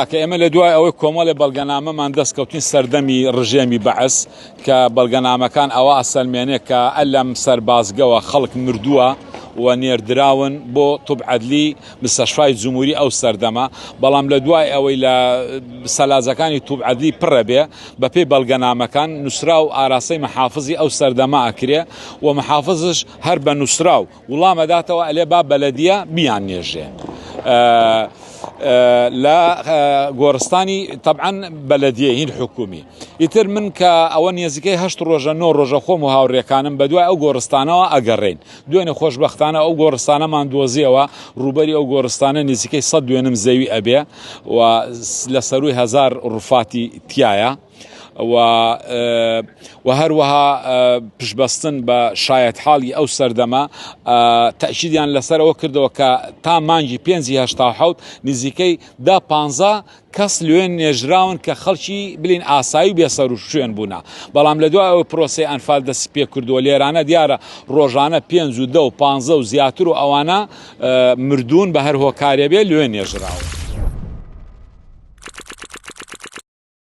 کاکە ئێمە لە دوای ئەوەی کۆمەڵێ بەڵگەنامەمان دەست کەوتین سەردەمی ڕژێمی بەعس کە بەڵگەنامەکان ئەوە ئەسەلمێنێ کە ئەلەم سەربازگەوە خەڵک مردووە و نێردراون بۆ طب عدلی مستشفای جمهوری ئەو سەردەمە بەڵام لە دوای ئەوەی لە سەلاجەکانی طب عدلی پڕە بێ بەپێی بەڵگەنامەکان نووسراو ئاراستەی محافزی ئەو سەردەمە ئەکرێ و محافزش هەر بە نووسراو وڵام ئەداتەوە ئەلێ با بەلەدیە بیان نێژێ لە گۆڕستانی تەبعەن بەلەدیە هین حکومی ئیتر من کە ئەوە نێزیکەی هەشت ڕۆژە نۆ ڕۆژە خۆم و هاوڕێکانم بە دوای ئەو گۆڕستانەوە ئەگەڕێین دوێنێ خۆشبەختانە ئەو گۆڕستانەمان دۆزیەوە ڕووبەری ئەو گۆڕستانە نزیکەی 100 دوێنم زەوی ئەبێ و لە سەروی هەزار ڕوفاتی تایە. و و هەروەها پشتبەستن بە شایەتحاڵی ئەو سەردەمە تەئکیدیان لەسەر ئەوە کردەوە کە تا مانگی پێنجی 87 نزیکەی دا پانزە کەس لێن نێژراون کە خەڵکی بلین ئاسایی و بێسەر و شوێن بوونە بەڵام لە دوای ئەوەی پرۆسەی ئەنفال دەستی پێ کردووە لێرانە دیارە ڕۆژانە پێنج و دە و پانزە و زیاتر و ئەوانە مردوون بە هەر هۆکارێ بێ لێ نێژراون.